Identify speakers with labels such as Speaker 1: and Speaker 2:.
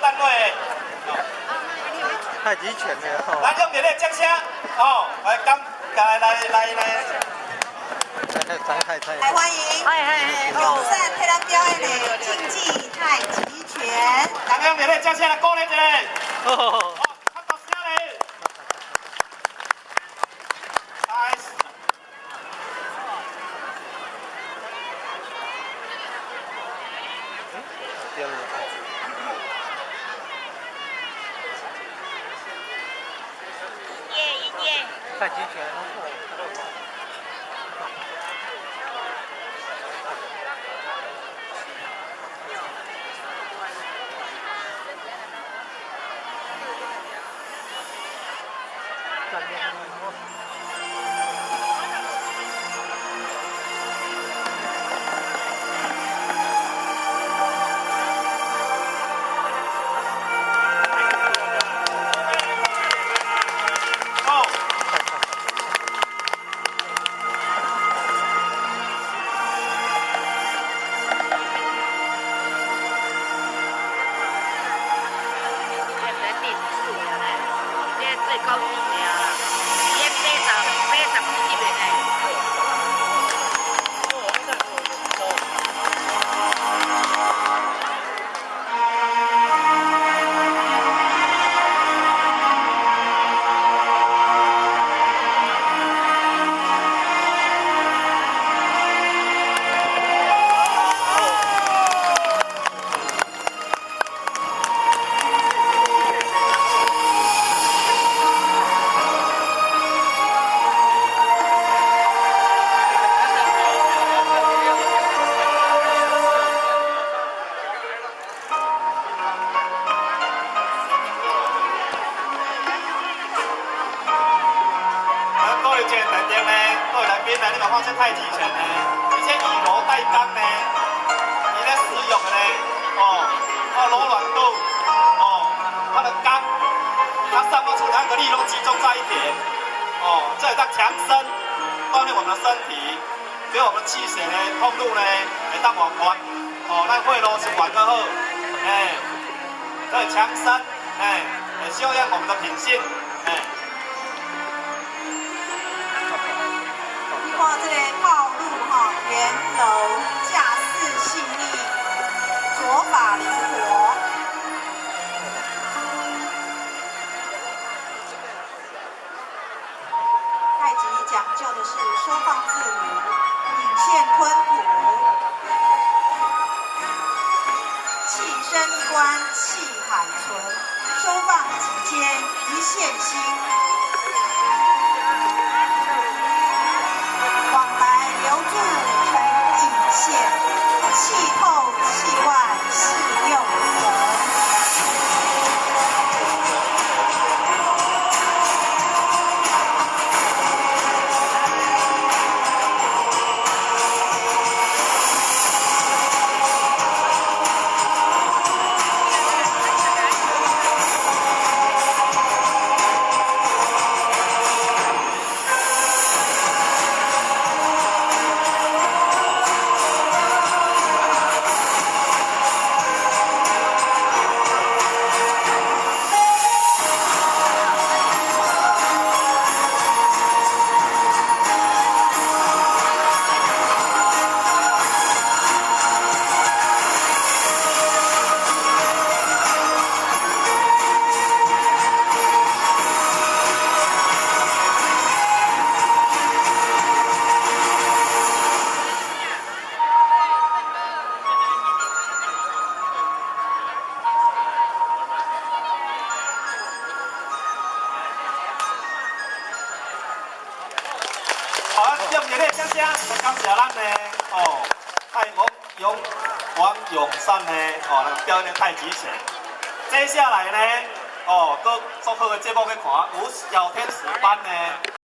Speaker 1: 單位的。
Speaker 2: 太極拳的吼。
Speaker 1: 來用熱烈掌聲，哦，來感，來來來來。
Speaker 2: 張太太。
Speaker 3: 來歡迎永善替咱表演的競技太極拳。
Speaker 1: 大家用熱烈掌聲來鼓勵一下。哦，較大聲咧。開始。
Speaker 2: 對了。太極拳。
Speaker 1: 這太極拳呢，而且以柔帶剛呢，伊咧使用的呢，哦，它柔軟度，哦，它的剛，它散發出來的力都集中在一點，哦，這會當強身，鍛鍊我們的身體，給我們氣血呢通路呢會當往寬，哦，咱血路循環較好，哎，這強身，哎，修養我們的品性，哎。
Speaker 3: 看這個套路吼，圓柔架勢細膩，左法靈活。太極講究的是收放自如，引線吞吐，氣身一關氣海存，收放幾間一線心。留住成引線，氣透氣外是用神。
Speaker 1: 好，用熱烈掌聲來感謝咱的哦，泰國勇王永善呢，哦，來表演的太極拳。接下來呢，哦，閣足好的節目欲看，有小天使班呢。